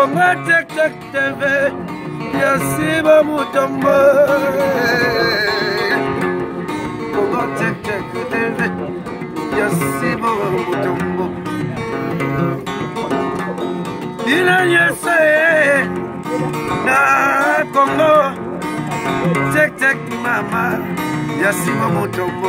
Congo Check Check TV ya Siba Mutombo. Congo Check Check TV ya Siba Mutombo. Bino nyonso na Congo Check Check mama ya Siba Mutombo.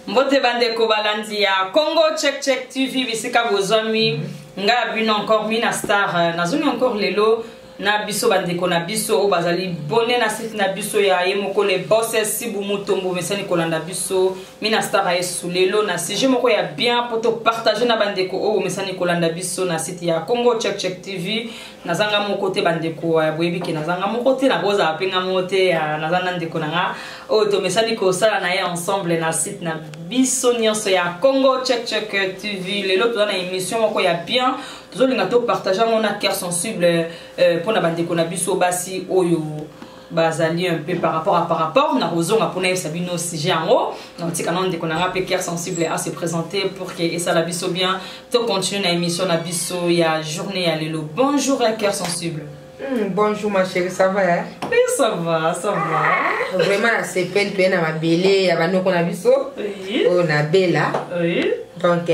Mbote bandeko balandi ya Congo Check Check TV bisika bozwami, ngai ya bino encore Mina Star, nazongi encore lelo na biso bandeko na biso oyo bazali bone na site na biso ya ye moko le boss Sibu Mutombo, mesani kolanda biso Mina Star aye su lelo na sujet moko ya bien po to partager na bandeko oyo mesani kolanda biso na site ya Congo Check Check TV. Nazanga moko te bandeko, boyebi ke nazanga moko te, nakozala pe nga moko te, naza na ndeko na nga oyo tomesani kosala na ye ensemble na site na biso nyonso ya Congo Check Check TV. Lelo toza na émission moko ya bien, tozolinga to partager yango na cœur sensible mpona bandeko na biso basi oyo bazali un peu par rapport na kozonga mpona yebisa bino sujet yango. Na tika na ndeko na nga pe cœur sensible à se présenter pour que esala biso bien, to continuer na émission na biso ya journée ya lelo. Bonjour cœur sensible. Bonjour ma chérie, ça va, hein? Oui, ça va, ça va. Vraiment na sepel pe na mabele ya banoko na biso. Oui. Oyo na bela. Oui. Donc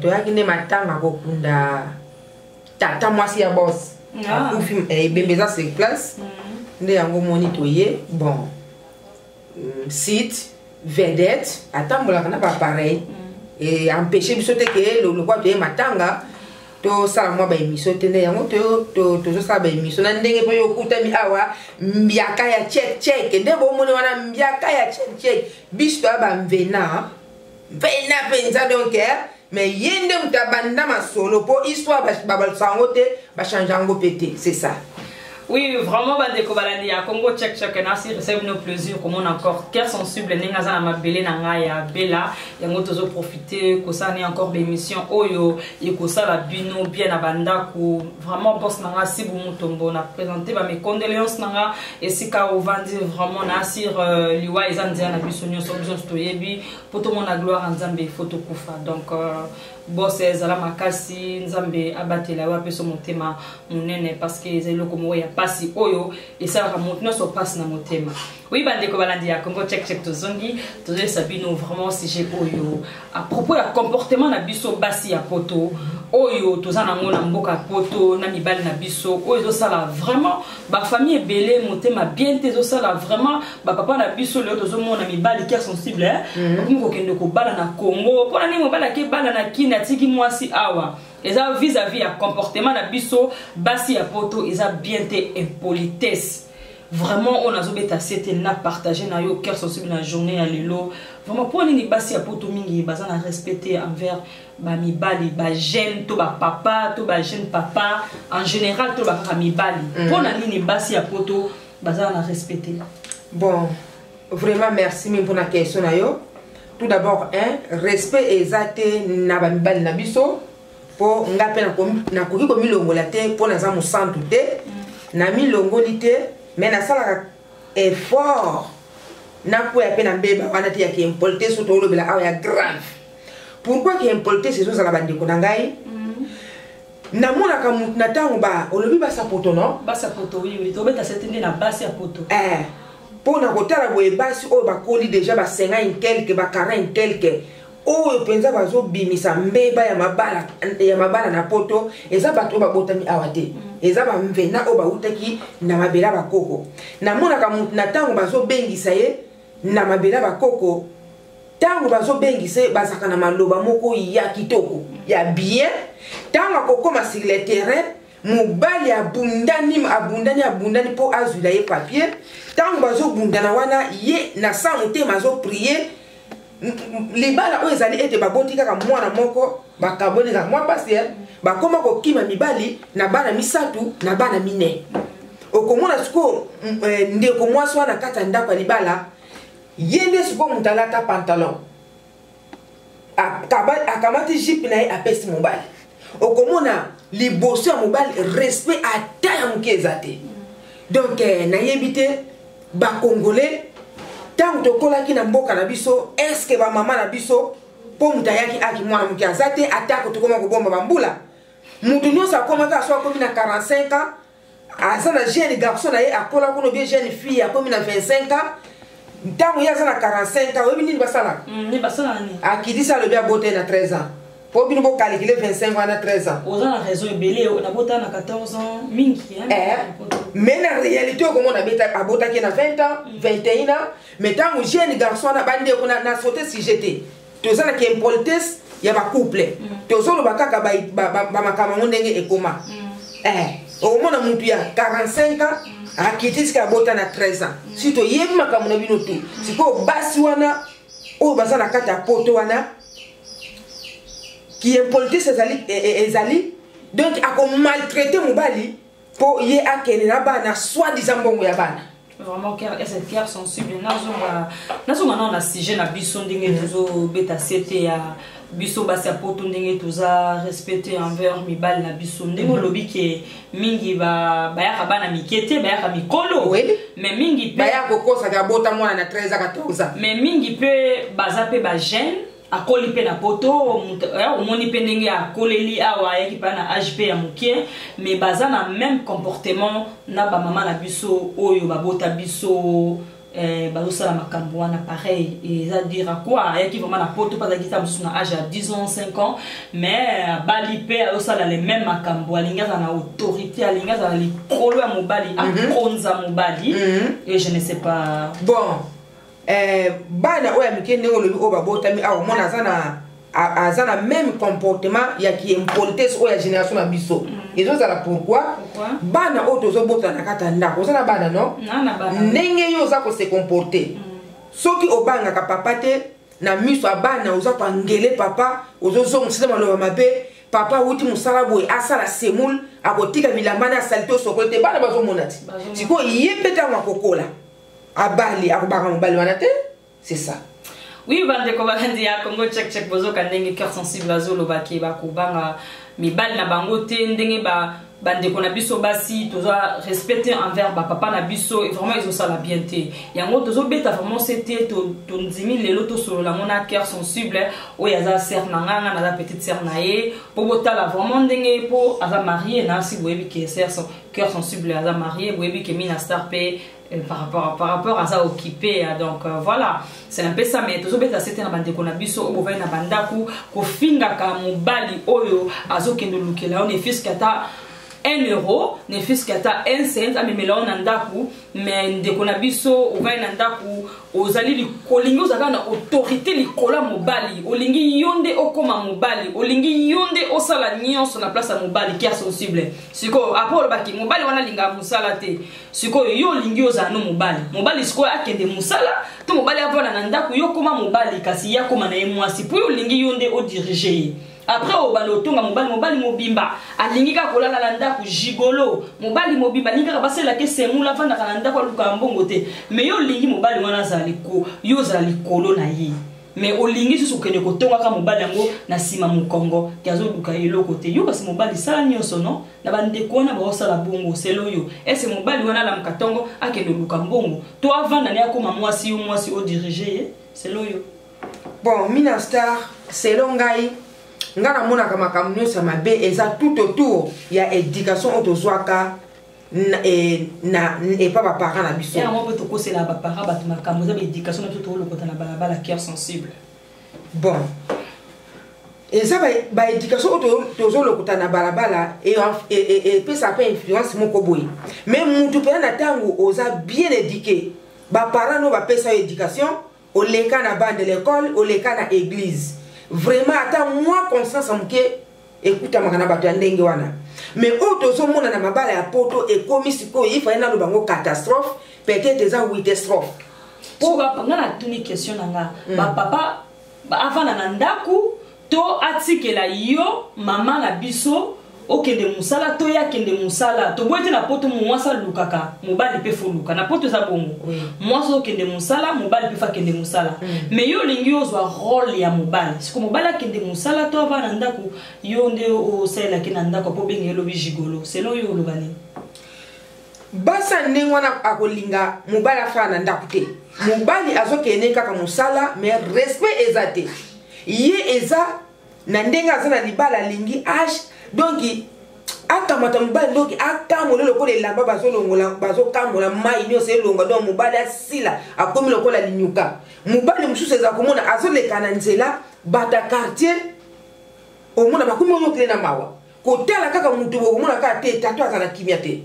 toyaki nde matanga kokunda tata mwasi ya boss. Akufi, ebembe eza sur place. Nde yango moni toye, bon. Site vedette atambolaka na ba appareil. Et empêcher biso te ke lokwa toye matanga tosala mwa ba émission te, nde yango tozosala ba émission na ndenge mpe yo okutami awa mbiaka ya check check, nde bomoni wana mbiaka ya check check, biso toya ba mvena mvena mpenza. Donc mais ye nde moto abanda masolo mpo histoire babalisa yango te, bachange yango mpe te, c'est ça. Oui, vraiment, bandeko balandi ya Congo Check Check, nasi receive nos plaisir comme on encore cœur sensible ndenge aza na mabele na ngai ya Bella, yango tozo profiter kosala ni encore l'émission oyo ekosala bino bien na bandako. Vraiment boss na nga Sibu Mutombo na présenter ba mes condoléances na nga esika ovandi. Vraiment na asir liwa eza nzela na biso nyonso, biso nyonso toyebi po tomona gloire ya Nzambe faut tokufa. Donc boss ezala makasi, Nzambe abatela yo, apesa motema monene parce que eza eloko moko ya pasi oyo esalaka moto nyonso pasi na motema. Oui, bandeko balandi ya Congo Check Check, tozongi tozoyesa bino vraiment sujet oyo à propos ya comportement na biso basi ya poto oyo toza nango na mboka poto na mibali na biso, oyo ezosala vraiment bafamille ebele motema bien te, ezosala vraiment bapapa na biso. Lelo tozomona mibali cœur sensible, eh? Bakomi kokende kobala na Congo. Mpona nini mobali akebala na Kini, atiki mwasi awa? Eza vis-à-vis ya comportement na biso basi ya poto, eza bien te, impolitesse vraiment oyo nazobeta sete na partage na yo cœur sensible na journée ya lelo. Vraiment, mpo nini basi ya poto mingi baza na respect te envers bamibali, bajeune to bapapa to bajeune papa en général to bakaka mibali? Mpo na nini basi ya poto baza na respect te? Bon, vraiment merci mingi mpona question na yo. Tout d'abord, un respect eza te na bamibali na biso, mpo nga mpe nakoki komilongola te mpo naza mosantu te. Na milongoli te, mais nasalaka effort nakwea mpe na mbeba wana te ya ke impolitesse oyo tolobela awa ya grave. Pourquoi ke impolitesse ezozala, bandeko na ngai? Namonaka motu na ntango ba olobi basa poto, non? Basi ya poto, oui, tobeta sete nde na basi ya poto. Mpo na kotala boye, basi oyo bakoli déjà ba 50 quelque, ba 40 quelque, oyo mpenza bazobimisa mbeba ya mabala, ya mabala na poto, eza bato oyo babotami awa te, eza bamvena oyo bautaki na mabele ya bakoko. Namonaka motu na ntango bazobengisa ye na mabele ya bakoko, ntango bazobengisa ye, bazalaka na maloba moko ya kitoko ya bien. Ntango akokóma sur le terrain, mobali abundani, abundani, abundani mpo azwila ye papier. Ntango bazobundana wana, ye na sa motema azoprier libala oyo ezali ete baboti kaka mwana moko, bakaboli kaka mwa mpasi, bakóma kokima mibali na bana misato, na bana minei. Okomona sikoyo ndeko mwasi wana kati ya ndako ya libala, ye nde sikoyo moto alata pantalon, akamati jupe na ye, apesi mobali. Okomona liboso ya mobali respect ata ya moke eza te. Donc nayebi te, bacongolais, ntango tokolaki na mboka na biso, est-ce bamama na biso Mpo moto ayaki aki mwana moke aza te, atako tokoma kobomba bambula. Moto nyonso akomaka, so akomi na 45 ans, aza na jeune garçon na ye akola kuna, bien jeune fille akomi na 25 ans. Ntango ye aza na 45 ans, oyebi nini basalaka? Basala nini? Akitisi, alobi abota ye na 13 ans, mpo bino bocalculer 25 wana 13 ans. Oza na raison, ebele nabota na 14 ans mingi. Mais na réalité, okomona abotaki na 20 ans, 21 ans. Mais ntango jeune garçon wana, bandeko, na saute sujet te, toza na impolitesse ya bacouple, tozoloba kaka bamakambo yango ndenge ekoma. Okomona mutu ya 45 ans akiti sika abota na 13 ans. Si toyebi makambo na bino tu. Sikoyo basi wana oyo baza na kati ya poto wana, ki impolitesse ezali, ezali donc akomaltraiter mobali mpo ye akende na bana, soi-disant mbongo ya bana. Vraiment, cette cœur sensible, nazonga nao na sujet na biso, ndenge tozobeta sete ya biso basi ya poto, ndenge toza respecte envers mibali na biso, ndenge olobi ke mingi bayaka bana mike te, bayaka mikolo. Mais mingi mpe Baya kokosaka abota mwana na 13 a 14 ans. Mais mingi mpe baza mpe bajeune, akoli mpe na poto, omoni mpe ndenge akoleli awa, ayaki mpe na age mpe ya moke, mais baza na même comportement na bamama na biso oyo babota biso. Bazosala makambo wana pareil. Eza dire à quoi? Ayaki vraiment na poto mpe azalaki ta mosusu na age ya 10 ans, 5 ans, mais abali mpe azosala le même makambo. Alingi azala na autorité, alingi azala likolo ya mobali, akonza mobali et je ne sais pas. Bon, bana oyo ya mike, ndenge olobi, oyo babotami awa, omona aza na même comportement ya kiimpolitesse oyo ya génération na biso ezozala. Pourquoi? Bana oyo tozobotana na kati ya ndako, oza na bana, no? Ndenge yo oza kose comporter, soki obangaka papa te na miso ya bana, oza koangele papa, ozozongisela maloba mabe. Papa awuti mosala boye, asala semoule, akotika bilamba na asali te, osokoli te, bana bazomona ti. Sikoyo ye mpe ntango akokola, abali, akobanga mobali wana te, c'est ça. Oui, bandeko balandi ya Congo Check Check, bozoka ndenge cœur sensible azolobaki, bakobanga mibali na bango te, ndenge ba bandeko na biso basi toza respecte envers bapapa na biso, vraiment ezosala bien te. Yango tozobeta vraiment se te. Tondimi lelo tosolola yango na cœur sensible oyo aza sœur na nga, nga naza petite sœur na ye, mpo botala vraiment ndenge, mpo aza marié na si boyebi ke sœur cœur sensible aza marié, boyebi ke Mina Star mpe par rapport aza occupé. Donc voilà, c'est un peu ça. Mais tozobeta sete na bandeko na biso oyo bovai na bandako, kofingaka mobali oyo azokende olukela yo ne fût-ce que ata 1 euro, ne fût-ce que ata 1 cent, amemela yo na ndako. Mais ndeko na biso ovai na ndako, ozali olingi ozalaka na autorité likolo ya mobali, olingi yo nde okóma mobali, olingi yo nde osala nyonso na place ya mobali. Cœur sensible, sikoyo après olobaki mobali wana alingaka mosala te. Sikoyo yo olingi ozala no mobali, mobali sikoyo akende mosala to mobali avanda na ndako, yo kóma mobali, kasi ye akóma na ye mwasi, mpo yo olingi yo nde odiriger ye. Après obanda otonga mobali, mobali mobimba alingi kaka kolala na ndako, gigolo. Mobali mobimba alingi kaka basalelaka esemula, avandaka na ndako, alukaka mbongo te. Mais yo olingi mobali wana azala yo ozala likolo na ye, mais olingi susu kokende kotongaka mobali yango na nsima mokongo ke azoluka eloko te. Yo kasi mobali, sala nyonso no na bandeko wana baosala bongo. Selo oyo ese mobali wana alamuka ntongo, akende oluka mbongo, to avanda ne akóma mwasi, yo mwasi odiriger ye? Selo oyo. Bon, Mina Star, selo ngai, ngai namonaka makambo nyonso ya mabe eza tout autour ya éducation oyo tozwaka na epa baparent na biso. Yango mpe tokosela baparent bato, makambo eza baéducation na biso tolokota na balabala, cœur sensible. Bon, eza baéducation oyo tozolokota na balabala, epesaka mpe influence moko boye. Mais mutu mpenza na ntango oza bien éduqué, baparent no bapesa yo éducation, oleka na banc de l'école, oleka na église, vraiment ata mwa conscience ya moke ekutamaka na bato ya ndenge wana. Mais oyo tozomona na mabala ya poto ekomi sikoyo, ifale naloba yango catastrophe, peut-être eza huitestrophe. Po nga natuni question na nga, bapapa avanda na ndako to atikela yo mama na biso okende mosala, to ye akende mosala? Toboyi te, na poto mwasi alukaka, mobali mpe foluka. Na poto eza bongo, mwasi okende mosala, mobali mpe akende mosala. Mais yo olingi ozwa rôle ya mobali. Siko mobali akende mosala to avanda na ndako, yo nde osalelaki na ndako, mpo obenge elobi gigolo? Selo oyo oloba nini? Basa ndenge wana akolinga mobali afala na ndako te, mobali azokende kaka mosala, mais respect eza te. Ye eza na ndenge aza na libala, alingi age, donc akamata mobali, donc akamola lokola elamba bazolongola, bazokamola mai nyonso elonga, donc mobali asila, akomi lokola linyuka. Mobali mosusu eza komona azoleka na nzela, bato ya quartier omona bakomi oyokele na mawa, kotala kaka motu, bokomona kaka te tato aza na kimia te.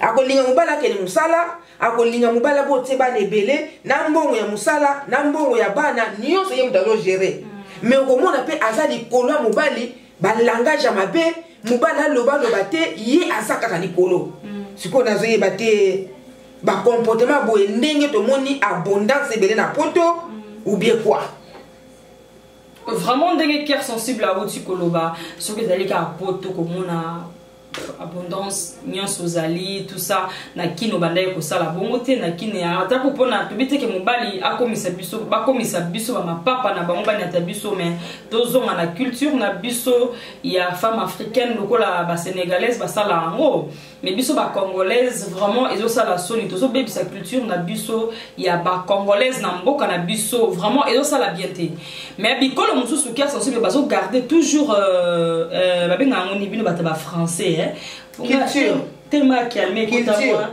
Akolinga mobali akende mosala, akolinga mobali abotie bana ebele na mbongo ya mosala, na mbongo ya bana nyonso ye moto azogérer. Mais okomona mpe aza likolo ya mobali, balangage ya mabe, mobali alobaloba te, ye aza kaka likolo. Sikoyo nazoyeba te, bacomportement boye ndenge tomoni abondance ebele na poto ou bien quoi? Vraiment, ndenge cœur sensible awuti koloba, soki ezali kaka poto komona abondance nyonso ozali, tout ça, na kino bandaki kosala bongo te. Na kino atako mpona tobi teke mobali akomisa biso, bakomisa biso bamapapa na bango, baniata biso, mais tozonga na culture na biso ya femme africaine lokola basénégalaise basala yango. Mais biso bacongolaise, vraiment ezosala soni, tozobebisa culture na biso ya bacongolaise na mboka na biso, vraiment ezosala bien te. Mais bikolo mosusu, cœur sensible, bazogarde toujours babengaka yango ni bino bato bafrançais, eh? Culture. Tellement calme. Culture.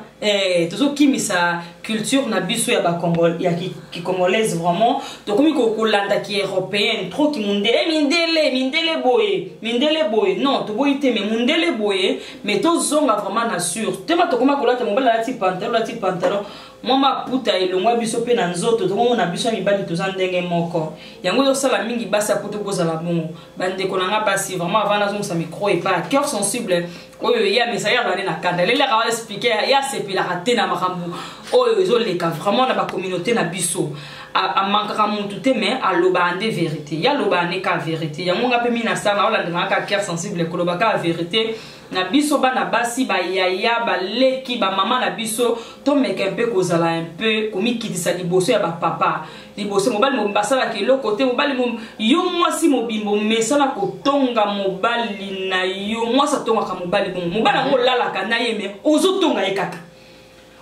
Tozokimisa culture na biso ya bacongol ya kicongolaise, vraiment tokomi kolanda ki européenne trop, kimundele, mindele, mindele boye, mindele boye. Non, toboyi te, mais mundele boye, mais tozonga vraiment na sur tema. Tokoma kolata, mobali alati pantalon, alati pantalon, mwa maputa elongwa biso mpe na nzoto, tokomona biso ya mibali toza ndenge moko. Yango ezosala mingi basi ya poto kozala bongo. Bandeko na nga basi, vraiment, avant nazongisa micro epa ya cœur sensible oyo ye amesa, ye azali na kanda, lelaka baexpliquer, ye asepelaka te na makambo oyo ezoleka vraiment na bacommunauté na biso. Amankaka motu te, mais alobaka nde vérité, ye alobaka nde ka vérité. Yango nga mpe mina sala, olandelaka kaka cœur sensible koloba kaka vérité na biso. Bana basi, bayaya, baleki, bamama na biso, tomeka mpe kozala un peu komikitisa liboso ya bapapa, liboso mobali. Basalaka eloko te mobali. Yo mwasi mobimbo mesana kotonga mobali na yo. Mwasi atongaka mobali bongo, mobali yango olalaka na ye, mais ozotonga ye kaka,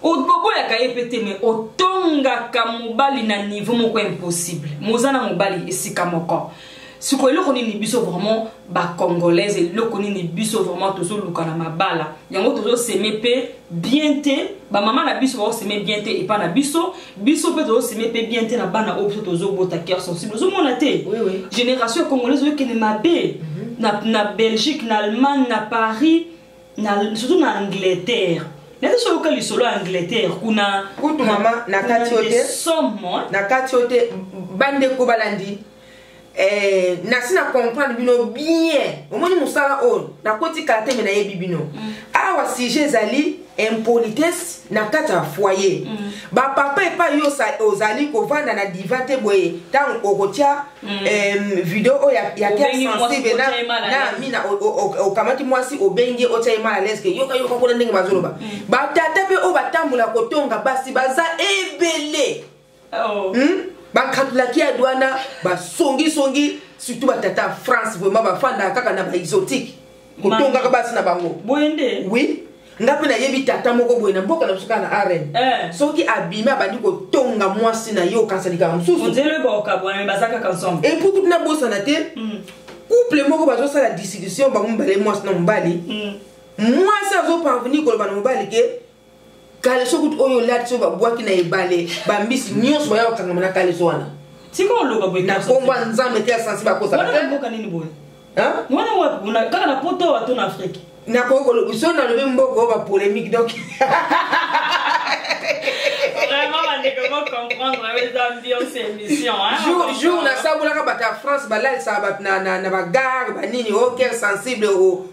oboyaka ye mpe te, mais otongaka mobali na niveau moko impossible. Moza na mobali esika moko. Sikoyo eloko nini biso vraiment bacongolaise, eloko nini biso vraiment tozoluka na mabala yango? Tozosemer mpe bien te, bamama na biso bazosemer bien te epa na biso, biso mpe tozosemer mpe bien te na bana oyo biso tozobota. Cœur sensible, ozomona te? Oui, oui. Génération congolaise oyokende mabe na Belgique, na Allemagne, na Paris, surtout na Angleterre. Nati so oyoka lisolo ya Angleterre kuna. Kutu mama, na kati yo te. Somo. Na kati yo te. Bandeko balandi, nasi na comprendre bino bien. Omoni mosala oyo nakotikala te, mais nayebi bino. Awa sujet ezali impolitesse na kati ya foyer. Bapapa epai yo ozali kovanda na divan te boye, ntango okotia video oyo ya cœur Obengi mwasi, sensible otia ye mal à na l'aise. Amina, okamati mwasi, obengi ye, otia ye mal à l'aise ke yoka, yoka kuna ndenge bazoloba. Batata mpe oyo batambola kotonga basi baza ebele. Oh. Bakatulaki ya dwana, basongisongi, surtout batata ya France, vraiment bafandaka kaka na baexotique kotongaka basi na bango. Boye nde. Oui, nga mpe nayebi tata moko boye na mboka na biso kaka na arene. Soki abimi, abandi kotonga mwasi na ye, okanisa likambo mosusu. Onzela oyo bakokabwana, mais baza kaka ensemble. Et puis kutu nabosana te, couple moko bazosala discussion bango mibale, mwasi na mobali. Mwasi azoparvenir koloba na mobali ke caleçon kutu oyo olati, so babwaki na ebale, bambisi nyonso baya kokangama na caleçon wana. Tika oloba boye. Na nkombo ya Nzambe te, ya sensi bakosaka Wana na te. mboka nini boye? Hein? Wana wapi? Kaka na poto awa to na Afrique? Nakoki koloba so nalobi mboka oyo bapolémique, donc. Vraiment, bandeko, comprendre eza ambiance émission, hein? Jour nasabolaka bato ya France balalisaka bato na bagare banini o cœur sensible,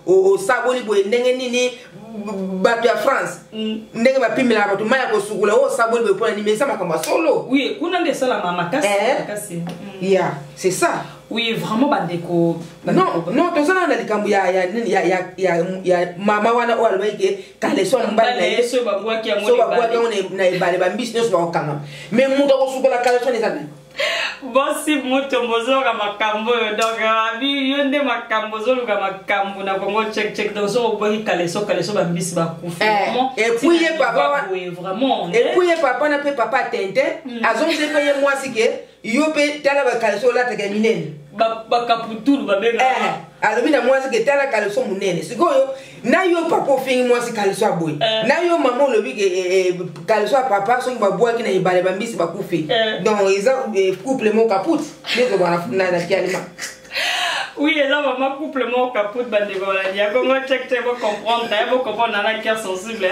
osaboli boye ndenge nini? Bato ya France, ndenge bapimelaka bato mai ya kosukola, oyo osaboli boye mpona nini? Eza makambo ya solo. Oui, kuna nde esalama makasi. Eh? Makasi. Ya, c'est ça. Oui, vraiment, bandeko. Non, non, toza nano na likambo ya nini, ya mama wana oyo alobaki ke caleçon ya mobali na ye so babwaki yango so na babwaki ebale. yango na ebale, bambisi nyonso bakokangama, mais moto akosukola caleçon eza nani? Bosi moto bozoluka makambo oyo, donc abi yo nde makambo ozoluka makambo na Congo Check Check. Donc so obwaki caleçon, caleçon bambisi bakufi. Eh, Vraiment, et puis ye tina papa boye, vraiment. Et puis ye papa na mpe papa tente azongisi mpe ye mwasi ke yo mpe tala bacaleçon olataka ya minene. Bakaputulu babengaka. Alobi na mwasi ke tala caleçon monene. Sikoyo na yo papa ofingi mwasi caleçon ya boye, na yo mama olobi ke caleçon ya papa soki babwaki na ebale, bambisi bakufi. Donc eza couple moko kaput nde tozobaka na kialema. Oui, eza vraiment couple moko kaput. Bandeko balandi ya Congo Check Check, bocomprendre ya bocomprendre na cœur sensible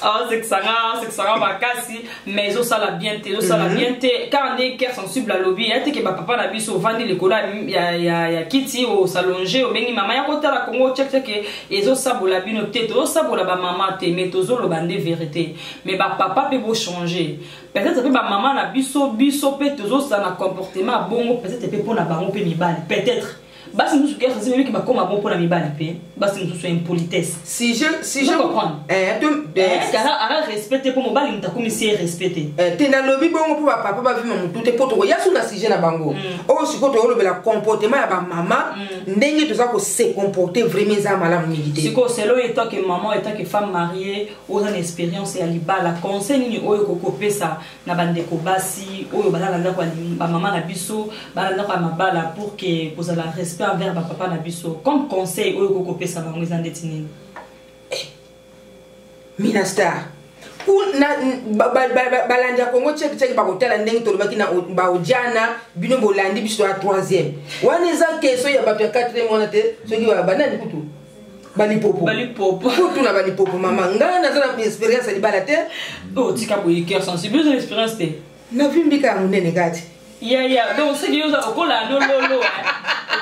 aosekisanga makasi, mais ezosala bien te, ezosala bien te, kaka nde cœur sensible alobi ya teke bapapa na biso ovandi likolo ya kiti, osalonge, obengi mama ya kotala Congo Check Check. Ezosabola bino te, tozosabola bamama te, mais tozoloba nde vérité. Mais bapapa mpe bochange. Peut-être mpe bamama na biso, biso mpe tozosala na comportement ya bongo, peut-être mpe mpona bango mpe mibali, peut-être basi mosusu cœur sensible ebiki bakóma bon mpona mibali mpe basi mosusu ya impolitesse. Si je si je comprendre. Eh, to ara respect te, mpo mobali moto akomisi ye respect te. Te, nalobi bongo mpo bapapa bavima motu te, mpo tokoya so na sujet na bango oyo. Sikoyo toyolobela comportement ya bamama, ndenge toza kose comporter, vraiment eza malamu mingi te. Sikoyo, selo en tant que maman, en tant que femme mariée, oza na expérience ya libala, conseil nini oyo okoki kopesa na bandeko basi oyo baza na ndako ya bamama na biso, baza na ndako ya mabala, pour que kozala respect envers bapapa na biso? Comme conseil oyo okoki kopesa bango eza ndeti nini? Mina Star, balandi ya Congo Check Check bakotala ndenge tolobaki na baodiana. Bino bolandi biso ya troisième wana, eza question ya bato ya quatrième wana te. Soki banani kutu balipopo. Balipopo. Kutuna balipopo. Mama, ngai naza na expérience ya libala te. Oyo tika boye, cœur sensible, oza na expérience te? Navimbi kaka monene kati. Ya donc soki oza okola no lolo,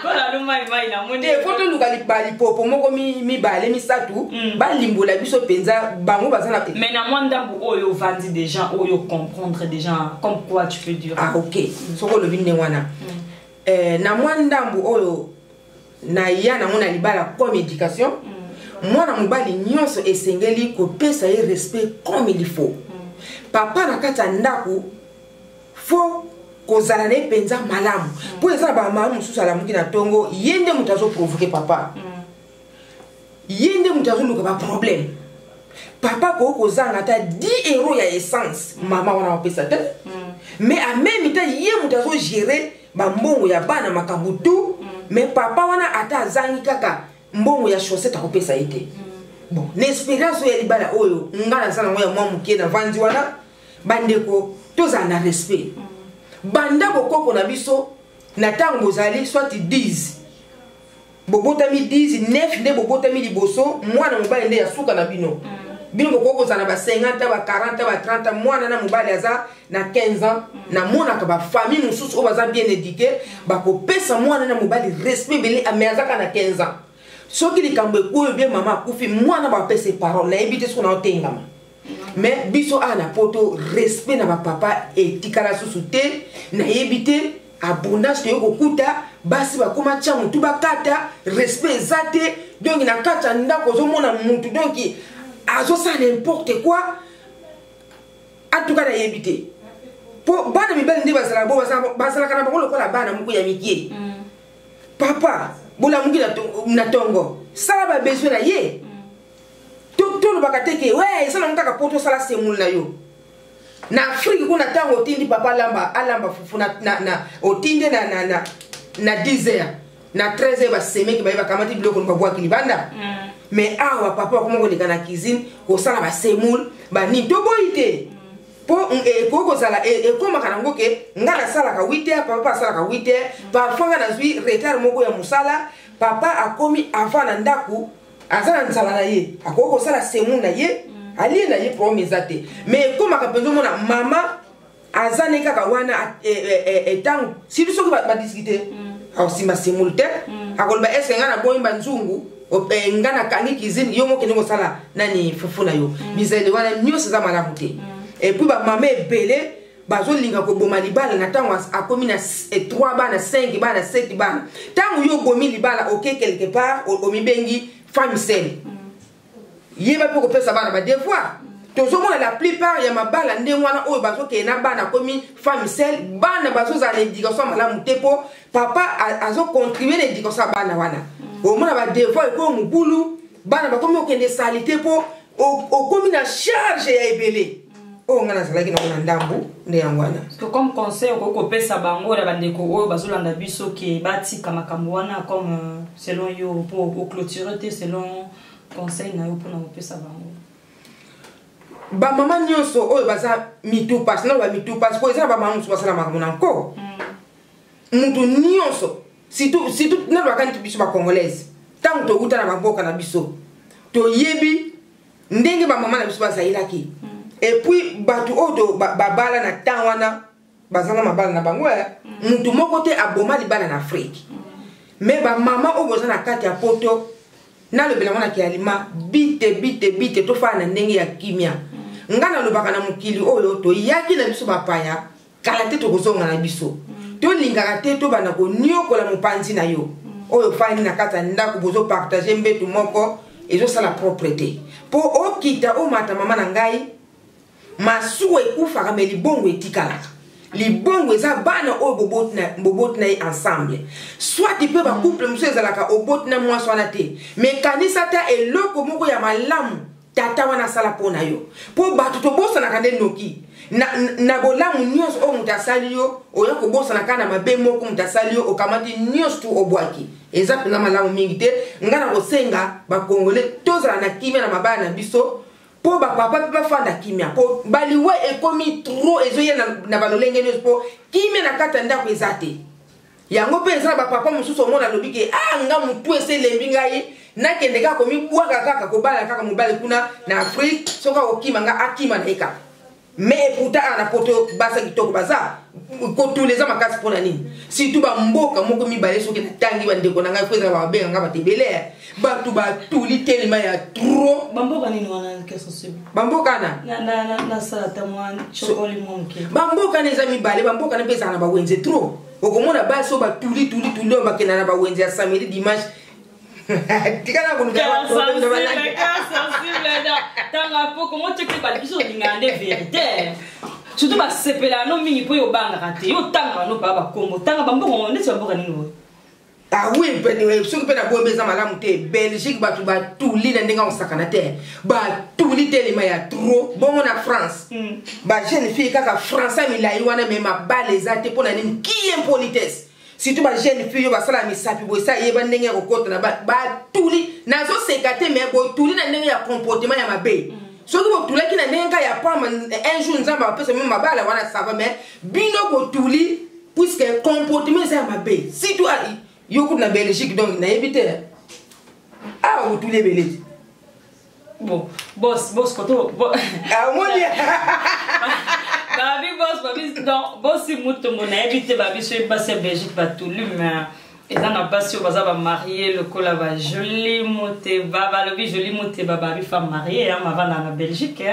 okola no mai mai na moni. Te, fo toluka balipopo moko, mibale, misatu, balimbola biso mpenza. Bango baza na Mais na mwa ndambo oyo ovandi déjà, oyo comprendre déjà, comme quoi tu peux dire? Ah ok, soki olobi ndenge wana, na mwa ndambo oyo naya nango na libala comme éducation, mwana mobali nyonso esengeli kopesa ye respect comme il faut. Papa na kati ya ndako, fo kozala na ye mpenza malamu, mpo eza na bamama mosusu alamuki na ntongo, ye nde moto azoprovoquer papa, ye nde moto azoluka baproblème. Papa koki kozanga ata 10 euro ya essence, mama wana bapesa te. Mais en même temps, ye moto azogérer bambongo ya bana, makambo tout, mais papa wana ata azangi kaka mbongo ya chaussette, akopesa ye te. Bon, na expérience oyo ya libala oyo nga naza nango ya mwa moke, navandi wana, bandeko, tozala na respect. Banda bokoko na biso, na ntango bozali soit 10, bobotami 10, 9 nde bobotami liboso, mwana mobali nde ya suka na bino. Bino bokoki kozala na ba 50, ba 40, ba 30, mwana na mobali aza na 15 ans. Namonaka bafamille mosusu oyo baza bien éduqué, bakopesa mwana na mobali respect ebele, mais aza kaka na 15 ans. Soki likambo ekoyo bien, mama akufi, mwana bapesa parole. Nayebi te soki naotengama, mais biso awa na poto, respect na bapapa etikala susu te. Nayebi te, abondance toyei kokuta, basi bakóma tia motu bakata, respect eza te. Donc na kati ya ndako ozomona mutu donc azosala n'importe quoi. En tout cas, nayebi te, mpo bana mibali nde bazalaka bo bazalaka na bango lokola bana moko ya mikie. Papa bolamuki na ntongo, sala babesoin na ye. Tolobaka te ke we esalango kaka mpo tosala semoule na yo. Na Afrique kuna, ntango otindi papa alamba, alamba fufu na otindi na 10 heures, na 13 heures basemeki baye, bakamati biloko babwaki libanda. Mais awa papa bakoma koleka na cuisine kosala basemoule banini. Toboyi te, mpo ekoki kozala ekomaka nango ke nga nasalaka 8 heures, papa asalaka 8 heures. Parfois nga nazwi retard moko ya mosala, papa akomi avant na ndako, aza na nzala na ye, akoki kosala semoule na ye, alie na ye, problème eza te. Mais ekomaka mpenza omona mama aza ne kaka wana ntango surtout soki badiscuter, akosimba semoule te, akoloba: "Est-ce nga naboyi banzungu? Nga nakangi cuisine, yo mokende kosala nani fufu na yo." Bizaleli wana nyonso eza malamu te. Et puis bamama ebele bazolinga koboma libala na ntango akomi na 3 bana, 5 bana, 7 bana. Ntango yo obomi libala, oke quelque part, omibengi femme seule, yeba mpe kopesa bana badevoir. Tozomona la plupart ya mabala ndenge wana oyo bazokende na bana, akomi femme seule, bana bazozala na éducation malamu te, mpo papa azocontribuer na éducation ya bana wana. Omona badevoir ekoyo mobulu, bana bakomi kokende sali te, mpo okomi na charge ya ebele. Oyo ngai nazalaki nango na ndambu nde yango wana. Comme conseil okoki kopesa bango na bandeko oyo bazolanda biso ke batika makambo wana, comme selon yo, mpo oclôture te, selon conseil na yo mpona kopesa bango? Bamama nyonso oyo baza mitu pasi, naloba mitu pasi po eza na bamama mosusu basala makambo na nko. Mutu nyonso, surtout nalobaka neti biso bacongolaise, ntango towuta na bamboka na biso, toyebi ndenge bamama na biso bazalelaki. Et puis bato oyo babala na temps wana, baza na mabala na bango. Mutu moko te aboma libala na Afrique. Mais bamama oyo boza na kati ya Poto, nalobela ngo na kialima bite bite bite, tofala na ndenge ya kimia. Nga nalobaka, na mokili oyo toyaki na biso bapaya, kala te tokozonga na biso. Tolingaka te tobanda koniokola mopanzi na yo oyo ofandi na kati ya ndako, bozopartage mbetu moko, ezosala propre te. Mpo okita omata, mama na ngai, masuwa ekufaka, me libongo etikalaka. Libongo eza bana oyo boboti na ye ensemble. Soit mpe bacouple mosusu ezalaka oboti na mwasi wana te, me kanisa ata eloko moko ya malamu tata wana asala mpo na yo. Mpo bato tobosanaka nde noki na bolamu nyonso oyo moto asali yo, oya kobosana kaka na mabe moko moto asali yo, okamati nyonso tu obwaki. Eza mpenza malamu mingi te. Ngai na kosenga bakongole tozala na kimia na mabala na biso, mpo bapapa mpe bafanda kimia, mpo baliwa ekomi trop, ezoya na balolenge nyonso, mpo kimia na kati ya ndako eza te. Yango mpe eza na bapapa mosusu omona alobi ke a nga motu ese elembi ngai, nakende kaka komibwaka, kaka kobala kaka mobali kuna na Afrique, soki akokima nga, akima na ye kaka. Mais pourtant awa na Poto basa kitoko baza kotula, eza makasi. Mpona nini? Surtout bamboka moko mibale, soki natangi, bandeko na ngai, fo ezala babenga nga bato ebele, bato batuli telema ya trop. Bamboka nini wana, sensible? Bamboka na Nasala ata mwa chokoli mwa moke. Bamboka na eza mibale. Bamboka na mpe ezala na bawenze trop. Okomona basi oyo batuli tuli tuli, oyo bakenda na bawenze ya samedi, dimanche, tikala koluka. Tanga po kongo teke bato biso olingaka nde vérité, surtout basepelaka no mingi, mpo yo obangaka te, yo otangaka no paa bakombo, tanga bamboka neti bamboka nini oyo. Ah oui, soki mpe na boyembe eza malamu te. Belgique, bato batuli na ndenge akosakana te, batuli telema ya trop. Bongo na France, bajeune fille kaka français milai wana, me mabala eza te. Mpo na nini? Ki impolitesse, surtout bajeune fille oyo basala misapi boye, esa yeba ndenge ya kokota na batuli. Nazoseka te, me botuli na ndenge ya comportement ya mabe. Soki botulaki na ndenge kaka ya pamba, un jour Nzambe apesa mino mabala wana, ça va. Mais bino botuli puisque comportement eza ya mabe, surtout yo kutu na Belgique. Donc nayebi te, awa botuli ebele te. Bon, boss, boss koto. Amoni. Babi boss, babi, donc bosi mutombo, nayebi te, babi soki basi ya Belgique batuli, mais eza na basi oyo baza bamarie lokola bajoli Moteba. Balobi Joli Moteba, babi femme mariée, mavanda na Belgique.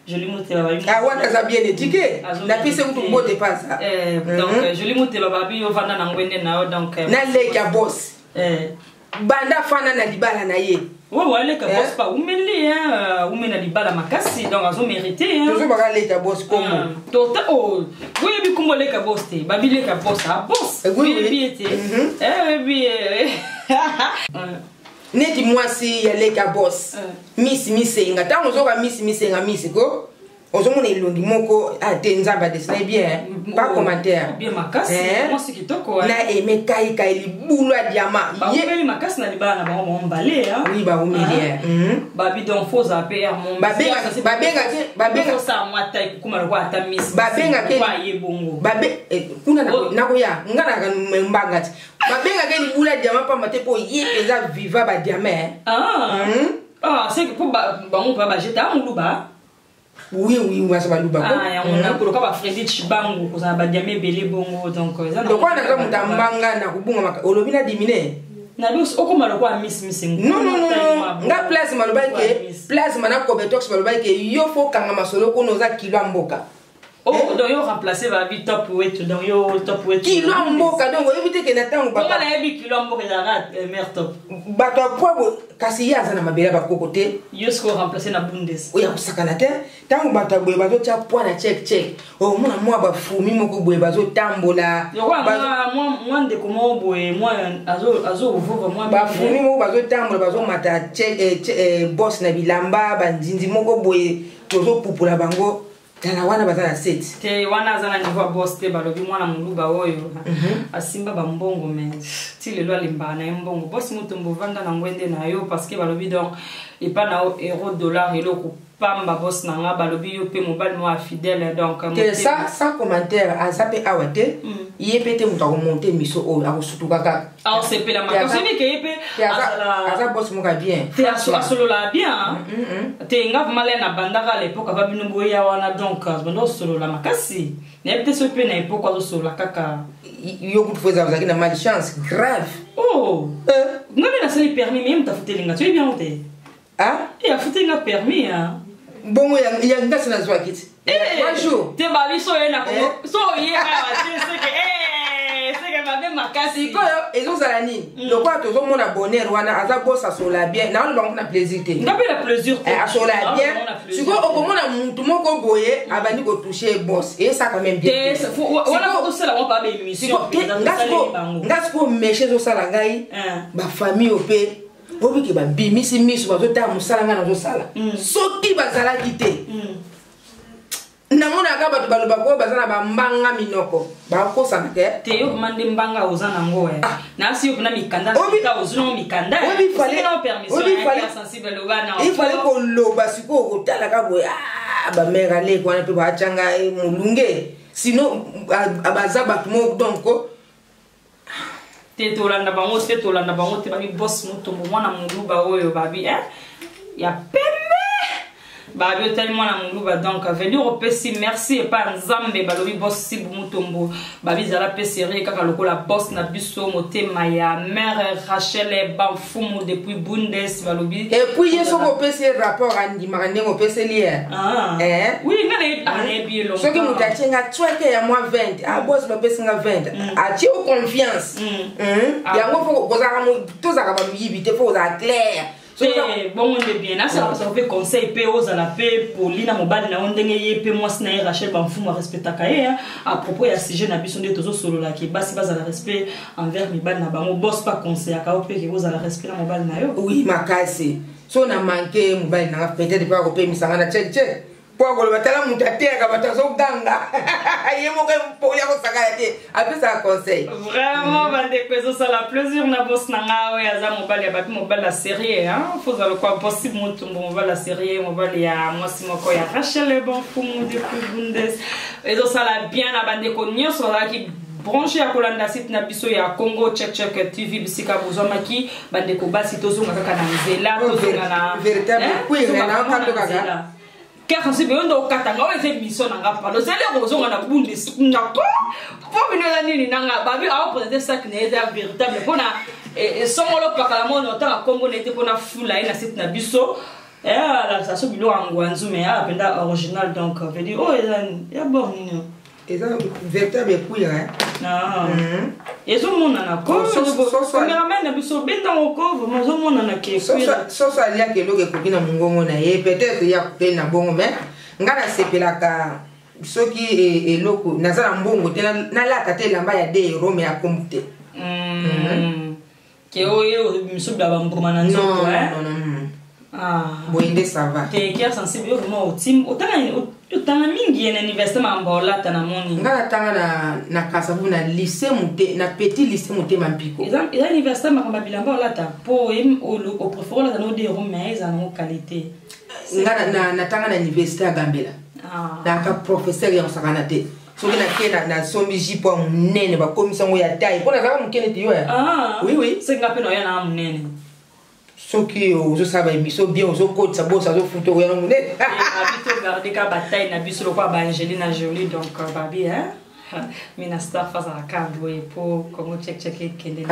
Joli Moteba, babi. Ah, wana aza bien éduqué, napesi kutu mbote pasa. Donc Joli Moteba, babi yo vanda na ngwende na yo, donc. Naleki ya boss, banda fanda na libala na ye. Ouais, aleka boss pa umeli, hein, umeli na libala makasi, donc azo mérité, hein. Tozobaka leka boss kombo. Tota oh, oyebi kombo leka boss te, babi leka boss, ah boss. Oyebi ete. Eh, oyebi. Neti mwasi ya leka boss, Misi Misenga, ntango ozoka Misi Misenga, misi ko ozomona elongi moko ate Nzambe adesine bien, pas commentaire. Bien makasi, mwasi kitoko. Na aime kai kai libulu ya diamant. Baumeli makasi na libala na bango, bango mbale. Oui, baumeli. Babi donc faut ozala mpe ya mo Babengaki osala mwa tai kokoma lokola ata misi. Babengaki ye bongo. Kuna nakoya nga naka mbanga ti babengaki libulu ya diamant pamba te, mpo ye mpenza viva badiamant. Ah, c'est que mpo bango mpe bajeta moluba. Oui, baza baluba. Yango nakoloka bafredi Chibangu kozala badiame ebele bongo, donc. Lokola naza moto ya mbanga na kobunga, olobi na dimine. Nabi okoma lokola miss misengo. Non, non, non, non, nga place malobaki ke plasma na cobetox, balobaki ke yo fo okanga masolo kuna, oza kilo ya mboka. Oh, donc yo remplacer babi top wetu, donc yo top wetu. Kilo ya mboka, donc oyebi te ke na ntango Bongo nayebi kilo ya mboka ezalaka mare top. Bato ya poa, kasi ye aza na mabele ya bakoko te. Yo sikoyo remplacer na Bundes. Oyo akosakana te. Ntango bato ya boye bazotya poa na check check, omona mwa bafumi moko boye bazotambola. Mwa ndeko moko boye mwa azovova mwa. Bafumi moko bazotambola, bazomata bos na bilamba, banzinzi moko boye, tozopupula bango. Tala wana baza na 7. Te wana aza na niveau ya boss te. Balobi mwana moluba oyo asimba bambongo, mais ti lelo alembaka na ye mbongo. Boss Mutombo, ovanda na ngwende na yo, parce que balobi donc epa na yo euro, dollar, eloko pamba. Boss na nga, balobi yo mpe mobali moko ya fidèle, donc te, sans commentaire. Aza mpe awa te, ye mpe te. Moto akomonte miso oyo akosutuka kaka. Aosepela makasi, oyebi ke ye mpe aza boss moko ya bien. Te, asolola bien te. Nga vraiment le na bandaka à l'époque ava bino boya wana, donc banda osolola makasi. Nayebi te soki mpe na époque azosolola kaka. Yo kutu fo eza ozalaki na malchance grave. Oh, nga mpe nasali permis, mais ye moto afutelinga, toyebi yango te. Ah. E afutelinga permis. Bongo ya ngasi nazwaki ti 3 jours. Te, babi so oye na Kongo, so oye awa te, seke mabe makasi. Sikoyo ezozala nini? Lokola tozomona bonheur wana, aza boss, asola bien. Naoloba ngo na plaisir te. Nga mpe na plaisir te. Asola bien. Sikoyo okomona mutu moko boye abandi kotouche boss, eyesaka même bien. Te, wana tosala ngo pa baémission. Nga sikoyo meshe ezosala ngai, bafamille oyo mpe obike babimisi miso, bazotala mosala ngai nazosala. Soki bazalaki te, namonaka bato balobaka oyo baza na bambanga minoko, bakosana te. Te, yo koma nde mbanga oza nango e nasi yo mpena mikanda ozwi nango mikanda. Ifale koloba sikoyo, kotalaka boye bamare aleki wana mpe batyanga molunge, sinon baza bato moko donc. Te, tolanda bango te, tolanda bango te. Babi boss Mutombo, mwana moluba oyo, babi ya pembe, babi otali mwana moluba, donc veut opesi merci epai ya Nzambe. Balobi boss Sibu Mutombo, babi ezala mpe série kaka lokola boss na biso, motema ya mare Rachel Bamfumu depuis Bundes, balobi. Et puis ye soki opesi ye rapport, andimaka ndenge opeseli ye. Oui, nga nayebi ye. Soki moto atie nga tweke ya mwa 20, ah, boss bapesi nga 20, atie o confiance yango. Fo tozalaka bamoyibi te, fo kozala clair. Bongo nde bien. Nasala pasaka mpe conseil mpe ozala mpe poli na mobali na yo, ndenge ye mpe mwasi na ye Rachel Bamfumu arespectaka ye. À propos ya sujet na biso nde tozosololaki, basi bazala respect envers mibali na bango. Boss pa conseillaka yo mpe ke ozala respect na mobali na yo? Oui, makasi. So na manke mobali nanga, peut-être mpe akopemisanga na check check, mpo akoloba: tala moto ateyaka bato, azoganga ye moko, mpoli akosakana te, apesaka conseil. Vraiment, bandeko, ezosala plaisir na boss na nga oyo aza mobali ya bapi, mobali ya série. Fozala lokwa possible Motumbu, mobali ya série, mobali ya mwasi moko ya Rachel Bonfumu depuis Bundes. Ezosala bien na bandeko nyonso bazalaki branche ya kolanda site na biso ya Congo Check Check TV, bisika bozwamaki. Bandeko basi, tozonga kaka na nzela, tozonga na nzela. Car nsibe yo nde okatanga oyo eza émission na nga, pardon. Ozali kozonga na Bundes nako mpo bino eza nini nanga. Babi aoprésente sac na ye, eza véritable mpona songolo pakala mono otanga nkombo na ye te, mpona fula ye na site na biso, alakisa so biloko ya ngwanzu, mais awa mpenza original. Donc veut dire oyo eza ya bor nini? Eza véritable cuir. Ezomonana cameraman na biso obendango ko, vraiment ezomonana ke. Soso aliaka eloko ekoki na mongongo na ye, peut-être ye akokeli na bongo, mais nga nasepelaka soki eloko naza na mbongo te, nalata te elamba ya 2 euro, mais akombu te. Ke oyo miso bila bambuma na nzoto. Boye nde ça va. Te, cœur sensible, yo vraiment otim otanga mingi ye na université, makambo olata na moni. Nga natanga na Kasavu, na lycée Mute, na petit lycée Motema Mpiko. Eza université, makambo ya bilamba olata mpo opréféré olata no 2 euro, mais eza nango qualité. Nga natanga na université ya Gambela, naka professeur ya kosakana te. Soki nake, nasombi jupe ya monene, bakomisa yango ya taille, mpo nazalaka moke neti yo ya. Oui. Senga mpe na oya na monene. Soki ozosala baémission bien, ozokotisa bosa, azofuta, oya na monene. Babi togarde ka bataille na biso lokola baangelina Jolie. Donc babi mina star azalaka boye mpo Congo Check Check ekende.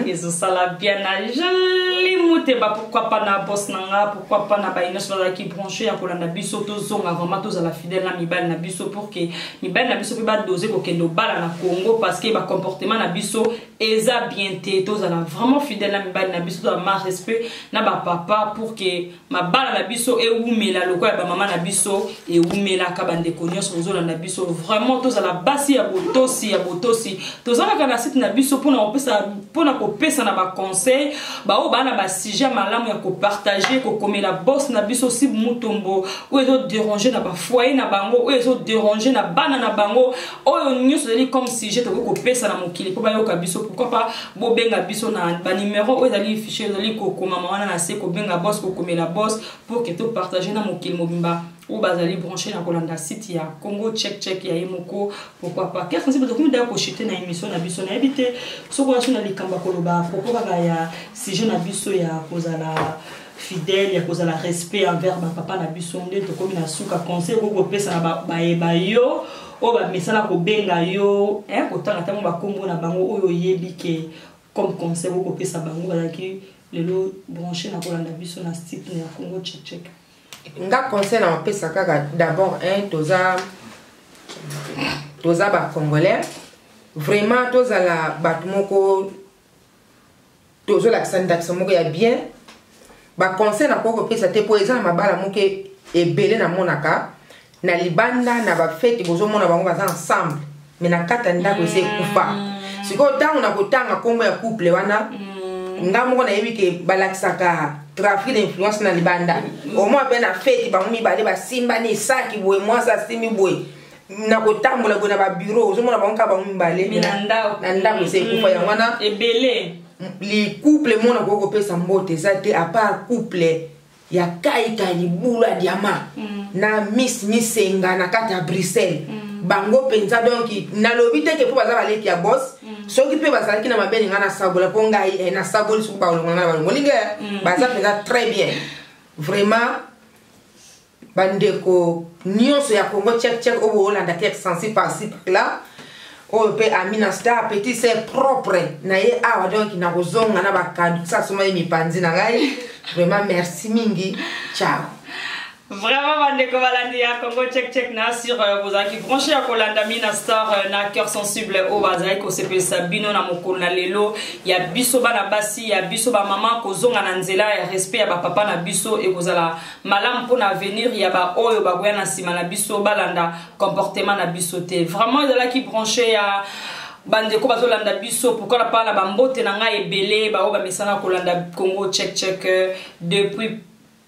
Ezosala bien na Joli Muteba, pourquoi pas na boss na nga, pourquoi pas na baye nyonso bazalaki branché ya kolanda biso. Tozonga vraiment, tozala fidèle na mibali na biso, pour que mibali na biso mpe badose kokende obala na Congo, parce que bacomportement na biso eza bien te. Tozala vraiment fidèle na mibali na biso, tozala ma respect na bapapa, pour que mabala na biso ewumela lokola ya bamama na biso ewumelaka. Bandeko nyonso bozolanda biso, vraiment. Tozala basi ya botosi, ya botosi. Toza kaka na site na biso mpona kopesa na baconseil baoyo baa na basujet malamu ya kopartage, kokomela boss na biso Sibu Mutombo, oyo ezoderange na bafoyer na bango, oyo ezoderange na bana na bango, oyo nyonso ezali comme sujet tokoki kopesa na mokili mpo bayoka biso. Pourquoi pas bobenga biso na banimero oyo ezali fichier, ezali kokomama wana na se, kobenga boss, kokomela boss, pour que topartage na mokili mobimba oyo bazali branché na kolanda site ya Congo Check Check ya ye moko. Pourquoi pas? Cœur Sensible, tokomi daya koshite na émission na biso. Nayebi te soki oza so na likambo ya koloba propos kaka ya sujet na biso ya kozala fidèle, ya kozala respect envers bapapa na biso. Nde tokomi na suka, conseil okoki kopesa na bayeba yo oyo bamesana kobenga yo, kotanga ntango bakombo na bango oyo oyebi ke comme conseil okoki kopesa bango bazalaki lelo branché na kolanda biso na site ya Congo Check Check. Nga conseil na mapesa kaka d'abord un, toza bacongolais, vraiment tozala bato moko tozolakisa ndakisa moko ya bien. Baconseil nakoki kopesa te, mpo eza na mabala moko ebele namonaka na libanda na bafete, bozomona bango baza ensemble, mais na kati ya ndako esi ekufa. Sikoyo ntango na kotanga nkombo ya couple wana, nga moko nayebi ke balakisaka trafic d'influence na libanda. Omoi mpe na feti bango mibale basimbani esaki boye, mwasi asimbi boye na kotambola boye na babureau, ozomona bango kaka bango mibale, na ndako esi ekufa. Yango wana ebele. Li couple mona koki kopesa mbote eza te, à part couple ya Kaika Libulu ya Diama na Miss Misenga na kati ya Bruxelles. Bango mpenza, donc nalobi te ke mpo baza baleki ya boss. Soki mpe bazalaki na mabele, ngai nasabola mpo ngai nasaboli. Soki balongola ngai na balongoli ngai, baza mpenza très bien. Vraiment, bandeko nyonso ya Congo Check Check oyo boolanda Cœur Sensible par-ci par-là, oyo mpe Amina Star, petit sœur propre na ye awa, donc nakozonga na bakado sasoma ye mipanzi na ngai. Vraiment merci mingi, ciao. Vraiment, bandeko balandi ya Congo Check Check, na sur bozalaki branché ya kolanda Mina Star na Cœur Sensible oyo bazalaki kosepelisa bino na mokolo na lelo. Ya biso bana basi, ya biso bamama, kozonga na nzela ya respect ya bapapa na biso ekozala malamu mpona avenir ya baoyo bakoya na nsima na biso, balanda comportement na biso te. Vraiment ezalaki branché ya bandeko bazolanda biso. Pourquoi pas na bambote na ngai ebele baoyo bamesana kolanda Congo Check Check depuis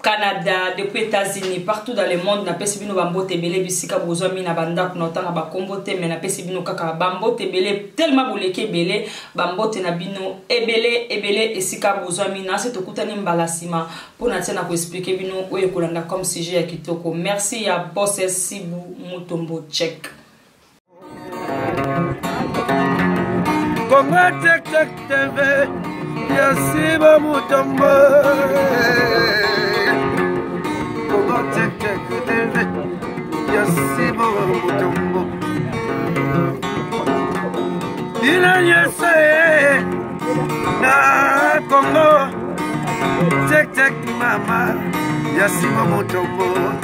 Canada, depuis États-Unis, partout dans le monde, napesi bino bambote ebele bisika bozwami na bandako. Na otanga bakombo te, mais napesi bino kaka bambote ebele, tellement boleki ebele. Bambote na bino ebele ebele esika bozwami. Na se tokutani mbala nsima mpona tia na koexpliquer bino oyo ekolanda comme sujet ya kitoko. Merci ya boss Sibu Mutombo Check. Congo Check Check TV ya Siba Mutombo, Congo Check Check TV ya Siba Mutombo, bino nyonso na Congo Check Check, mama ya Siba Mutombo.